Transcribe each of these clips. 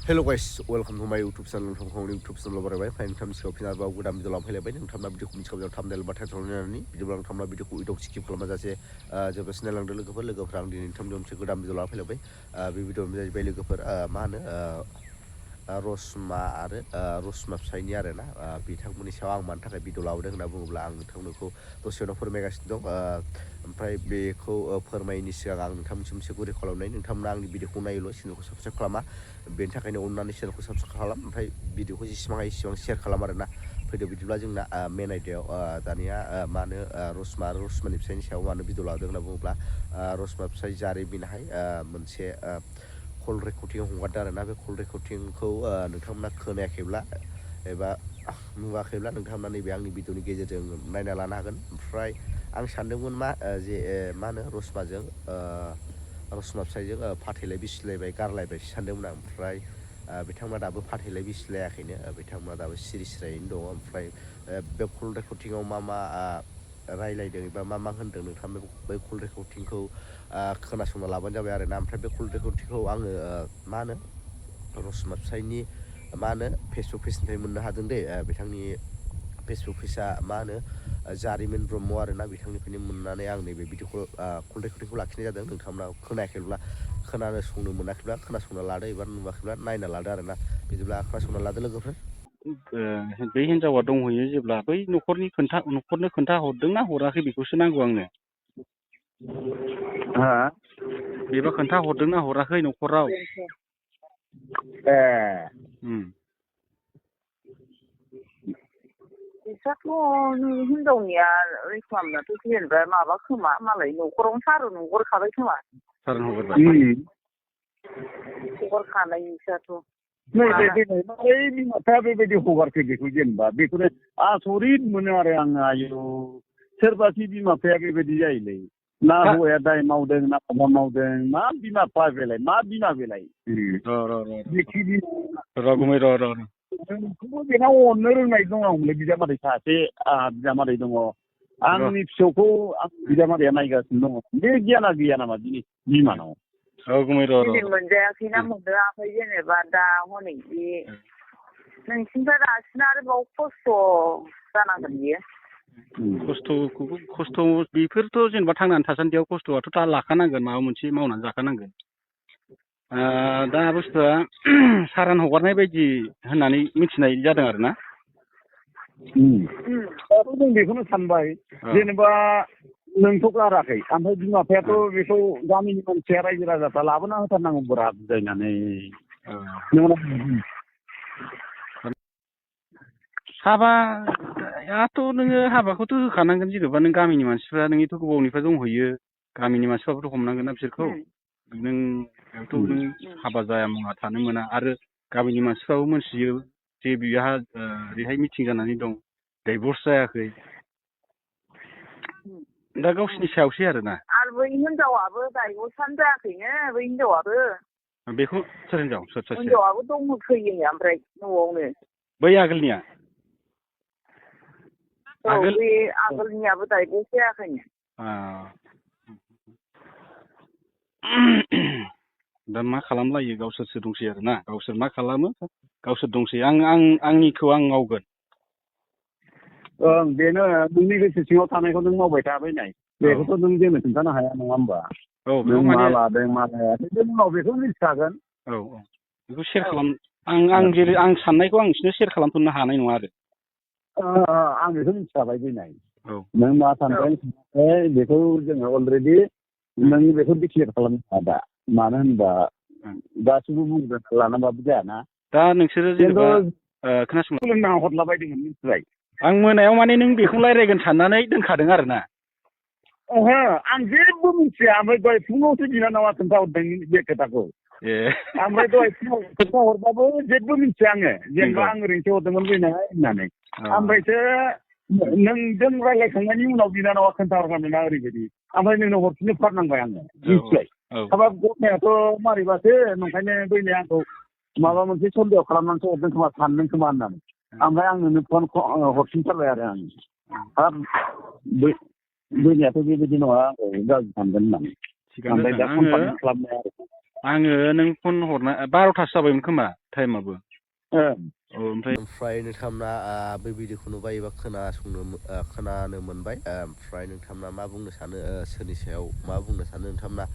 Hello guys, welcome to my YouTube channel. Nोंथांखौ YouTube channel बरायबाय फाइन नोंथांनि सिगाङाव फिन आरोबाव गोदान भिडिअ लाना फैलायबाय नोंथांना भिडिअखौ मिथिखाबाय थाम्बनेल बा टाइटल नायनानै बिदिब्ला नोंथांना भिडिअखौ उइदाव स्किप खालामाजासे जोबजासिम नायलांदो लोगोफोरा आं दिनै नोंथांनि मोनसे गोदान भिडिअ लाना फैलायबाय बे भिडिअआनो जाहैबाय लोगोफोर मा होनो रसमा आरो रसमा फिसायनि आरोना बिथांमोननि सायाव आं मानि थाखाय भिडिअ लाबोदों होनना बुङोब्ला आं नोंथांमोनखौ दसे उनाव फोरमायगासिनो दं ओमफ्राय बेखौ फोरमायनि सिगां आं नोंथांमोनसिम मोनसे गुरै खालामनाय नोंथांमोना आंनि भिडिअखौ नायोल' चेनेलखौ साबस्क्राइब खालामा बेनि थाखायनो अननानै चेनेलखौ साबस्क्राइब खालाम ओमफ्राय भिडिअखौ जेसेबां हायो एसेबां शेयार खालाम आरोना फैदो बिदिब्ला जोंना मेन आयदायाव दानिया मा होनो रसमा आरो रसमानि फिसायनि सायाव मानो भिडिअ लादों होनना बुङोब्ला रसमा फिसाय जारिमिनहाय मोनसे कल रेकर्डिं हगारदों आरोना बे कल रेकर्डिंखौ नोंथांमोना खोनायाखैब्ला एबा नुवाखैब्ला नोंथांमोना नैबे आंनि भिडिअनि गेजेरजों नायना लानो हागोन ओमफ्राय आं सानदोंमोन जे मा होनो रसमा फिसायजों फाथैलाय बिसिलायबाय गारलायबाय सानदोंमोन आं ओमफ्राय बिथांमोना दाबो फाथैलाय बिसिलायाखैनो बिथांमोना दाबो सिरि सिरायैनो दङ ओमफ्राय बे कल रेकर्डिंआव मा रायलायदों एबा मा होनदों नोंथाङा बे कल रेकर्डिंखौ खोनासंना लाबानो जाबाय आरोना ओमफ्राय बे कल रेकर्डिंखौ आङो मा होनो रसमा फिसायनि मा होनो फेसबुक पेजनिफ्राय मोननो हादों दे बिथांनि फेसबुक पेजआ मा होनो जारिमिन ब्रह्म आरोना बिथांनिफ्रायनो मोननानै आं नैबे भिडिअखौ कल रेकर्डिंखौ लाखिनाय जादों नोंथांमोना खोनायाखैब्ला खोनासंनो मोनाखैब्ला खोनासंना लादो एबा नुवाखैब्ला नायना लादो आरोना बिदिब्ला खोनासंना लादो लोगोफोर बे हिनजावा दंहैयो जेब्ला बै न'खरनो खोन्था हरदोंना हराखै बेखौसो नांगौ आंनो बेबा खोन्था हरदोंना हराखै न'खराव बिसाथ' हिनजावनिया रेसमानाथ' जेनेबा माबा खोमा मालाय न'खरावनो सारुन हगारखाबाय खोमा सारुन हगारबाय हगारखानायनिसाथ' बिमा बिफाया बेबायदि हगारखो बेखौ जेनेबा बेखौनो आसरित मोनो आरो आङो आयौ सोरबासि बिमा बिफाया बेबायदि जायोलै ना हौवाया दाय मावदों ना माबा मावदों मा बिमा बिफा बेलाय मा बिमा बेलाय नोंखौबो बेनाव अननो रोंनाय दंमोनलै बिजामादै सासे आंहा बिजामादै दङ आंनि फिसौखौ आं बिजामादैया नायगासिनो दङ बे गियाना गैया नामा बिमानाव मोनजायाखैना मोनदोंआखै जेनेबा दा हनै बे नोंसिनिफ्राय रासिन आरोबाव खस्थ' जानांगोन बियो खस्थ' बेफोरथ' जेनेबा थांनानै थासान्दियाव खस्थ'आथ' दा लाखानांगोन माबा मोनसे मावनानै जाखानांगोन दा बुस्थुआ सारान हगारनाय बायदि होननानै मिथिनाय जादों आरो ना दाथ' जों बेखौनो सानबाय जेनेबा नोंथ' गाराखै ओमफ्राय बिमा बिफायाथ' बेखौ गामिनि मानसिया रायजो राजाफ्रा लाबोना होथारनांगौ बोरा बुजायनानै हाबायाथ' नोङो हाबाखौथ' होखानांगोन जेनेबा नों गामिनि मानसिफ्रा नोंनिथ' गोबावनिफ्राय दंहैयो गामिनि मानसिफ्राबोथ' हमनांगोन ना बिसोरखौ नों हाबा जाया मुवा थानो मोना आरो गामिनि मानसिफ्राबो मोनथियो जे बिहा ओरैहाय मिटिं जानानै दं डाइभर्स जायाखै दा गावसिनि सायावसै आरोना आरो बै हिनजावाबो डाइभर्सआनो जायाखैनो बै हिनजावाबो बेखौ सोर हिनजाव हिनजावाबो दंथ'यो ओमफ्राय न'आवनो बै आगोलनिया बे आगोलनियाबो डाइभर्स जायाखैनो दा मा खालामलायो गावसोरसो दंसै आरोना गावसोर मा खालामो गावसोर दंसै आंनिखौ आं मावगोन बेनो नोंनि गोसो सिङाव थानायखौ नों मावबाय थाबायनाय बेखौथ' नों जोंनो खोन्थानो हाया नङा होमबा नों मा लादों मा लायाखै जों उनाव बेखौ मिथिखागोन बेखौ सेयार खालाम आं साननायखौ आं बिसोरनो सेयार खालामथ'नो हानाय नङा आरो आं बेखौ मिथिखाबाय फैनाय नों मा सानदों बेखौ जोङो अलरेडि नों बेखौ डिक्लेयार खालामनो हाया दा मानो होनबा गासिबो बुंग्रोना लानांबाबो जायाना दा नोंसोरो जेनेबा सोलोंना हरलाबायदोंमोन मिथिबाय आं मोनायाव माने नों बेखौ रायज्लायगोन साननानै दोनखादों आरो ना आं जेबो मिथिया ओमफ्राय दहाय फुङावसो बिनानावा खोन्थाहरदों बे खोथाखौ ओमफ्राय दहाय फुङाव खोन्थाहरबाबो जेबो मिथिया आङो जेनेबा आं ओरैनोसो हरदोंमोन फैनाय होननानै ओमफ्रायसो नोंजों रायज्लायखांनायनि उनाव बिनानावा खोन्थाहरगानोना ओरैबायदि ओमफ्राय नोंनो हरफिननो फारनांबाय आङो मिथिबाय हाबाब गथायाथ' मारैबासो नंखायनो बैनाया आंखौ माबा मोनसे सन्देह खालामनानैसो हरदों खोमा सानदों खोमा होननानै ओमफ्राय आं नोंनो फन हरफिनथारबाय आरो आं हाब बैनायाथ' बेबायदि नङा आंखौ गाज्रि सानगोन होननानै ओमफ्राय दा फन खालामनाया आङो नों फन हरना 12थासो जाबायमोन खोमा टाइमाबो ओमफ्राय नोंथांमोना बे भिडिअखौ नुबाय एबा खोनानो मोनबाय ओमफ्राय नोंथांमोना मा बुंनो सानो सोरनि सायाव मा बुंनो सानो नोंथांमोना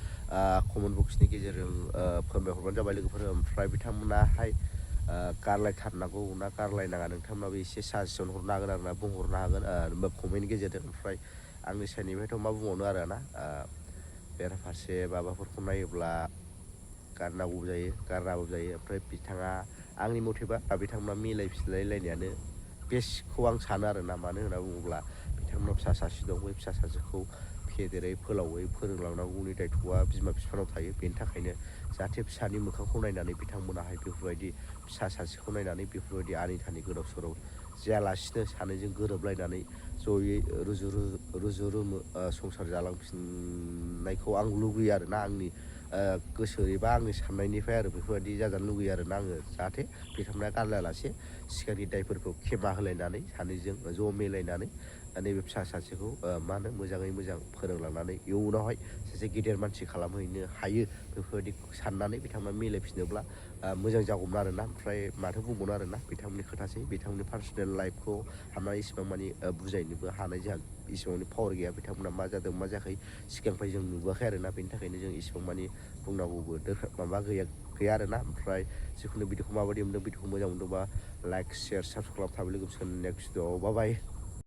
कमेन्ट बक्सनि गेजेरजों फोरमायहरबानो जाबाय लोगोफोर ओमफ्राय बिथांमोनाहाय गारलायथारनांगौ ना गारलायनाङा नोंथांमोनाबो एसे साजेसन हरनो हागोन आरो ना बुंहरनो हागोन कमेन्टनि गेजेरजों ओमफ्राय आंनि साइडनिफ्रायथ' मा बुंबावनो आरो ना बेराफारसे माबाफोरखौ नायोब्ला गारनांगौबो जायो गारनांगौ जायो ओमफ्राय बिथाङा आंनि मथेबा बिथांमोना मिलायफिनलायलायनायानो बेस्टखौ आं सानो आरोना मानो होनना बुङोब्ला बिथांमोना फिसा सासे दं बै फिसा सासेखौ फेदेरै फोलावै फोरोंलांनांगौनि दायथ'आ बिमा बिफानाव थायो बेनि थाखायनो जाहाथे फिसानि मोखांखौ नायनानै बिथांमोनाहाय बेफोरबायदि फिसा सासेखौ नायनानै बेफोरबायदि आनि गोदाव सोराव जायालासिनो सानैजों गोरोबलायनानै जयै रुजु रुमु संसार जालांफिननायखौ आं लुगैयो आरोना आंनि गोसो एबा आंनि साननायनिफ्राय आरो बेफोरबायदि जाजानो लुगैयो आरोना आङो जाहाथे बिथांमोना गारलायालासे सिगांनि दायफोरखौ खेमा होलायनानै सानैजों ज' मिलायनानै नैबे फिसा सासेखौ मा होनो मोजाङै मोजां फोरोंलांनानै इयुनावहाय सासे गेदेर मानसि खालामहैनो हायो बेफोरबायदि साननानै बिथांमोना मिलायफिनोब्ला मोजां जागौमोन आरोना ओमफ्राय माथो बुंबावनो आरोना बिथांमोननि खोथासै बिथांमोननि पार्सनेल लाइफखौ हाबनानै इसिबां मानि बुजायनोबो हानाय जोंहा इसिबां मानि पावार गैया बिथांमोना मा जादों मा जायाखै सिगांनिफ्राय जों नुबोआखै आरोना बेनि थाखायनो जों इसिबां मानि बुंनांगौबो माबा गैया आरोना ओमफ्राय जिखुनु भिडिअखौ माबायदि मोनदों भिडिअखौ मोजां मोनदोंबा लाइक शेयार साबसक्राइब थाबाय लोगोसे नेक्स्ट भिडिअआव बाय